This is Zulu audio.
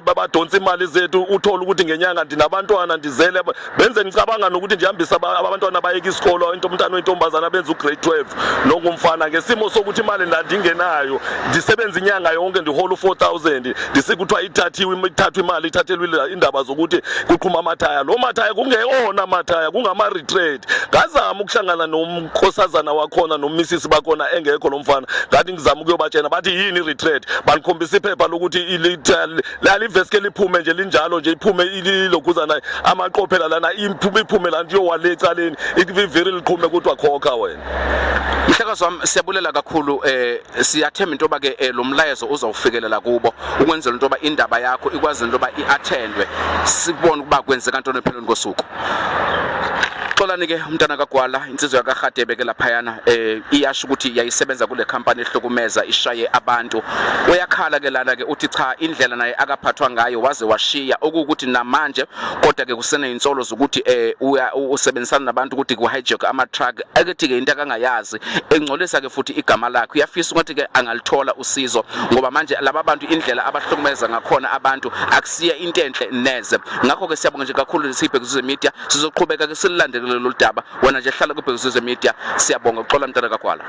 Babadonsa imali zethu, uthole ukuthi ngenyanga ndinabantwana ndizele, benze ngicabanga nokuthi ndihambise abantwana bayeke isikolo, into umntana oyintombazana benza ugrade 12 nongumfana, ngesimo sokuthi imali ndandingenayo, ndisebenza inyanga yonke ndihola u-4000, ndisikuthiwa ithathiwe, ithathwe imali, ithathelwe indaba zokuthi kuqhuma amathaya. Loo mathaya kungewona mathaya, kungama-retread. Ngazama ukuhlangana nomkhosazana wakhona nomisisi bakhona, engekho lo mfana. Ngathi ngizama ukuyobatshena, bathi yini i-retread? Bandikhombisa iphepha lokuthi laliveske liphume nje linjalo nje, iphume ilokhuzana amaqophela lana, iphume iphume lana, iyowale ecaleni, iviri liqhume, kuthiwa khokha wena. Mhlekazi wami, siyabulela kakhulu. Siyathemba into yoba ke lo mlayezo uzawufikelela kubo ukwenzela into yoba indaba yakho ikwazi into yoba i-attendwe, sibone ukuba kwenzeka ntoni ephelweni kosuku. Xolani ke umntana kaGwala, insizwa yakaRhadebe ke laphayana, iyasho ukuthi yayisebenza kule company ehlukumeza, ishaye abantu. Uyakhala ke lana ke, uthi cha, indlela naye akaphathwa ngayo waze washiya, okuwukuthi namanje kodwa ke kuseneyinsolo zokuthi usebenzisana nabantu ukuthi ku hijack ama truck, akuthi ke into akangayazi, engcolisa ke futhi igama lakhe. Uyafisa ukuthi ke angalithola usizo, ngoba manje laba bantu indlela abahlukumeza ngakhona abantu akusiya into enhle neze. Ngakho ke siyabonga nje kakhulu siyiBhekuzwe Media. Sizoqhubeka ke sililandele lolu daba. Wena nje hlala kuBhekuzwe Media. Siyabonga. Uxola, mntana kaGwala.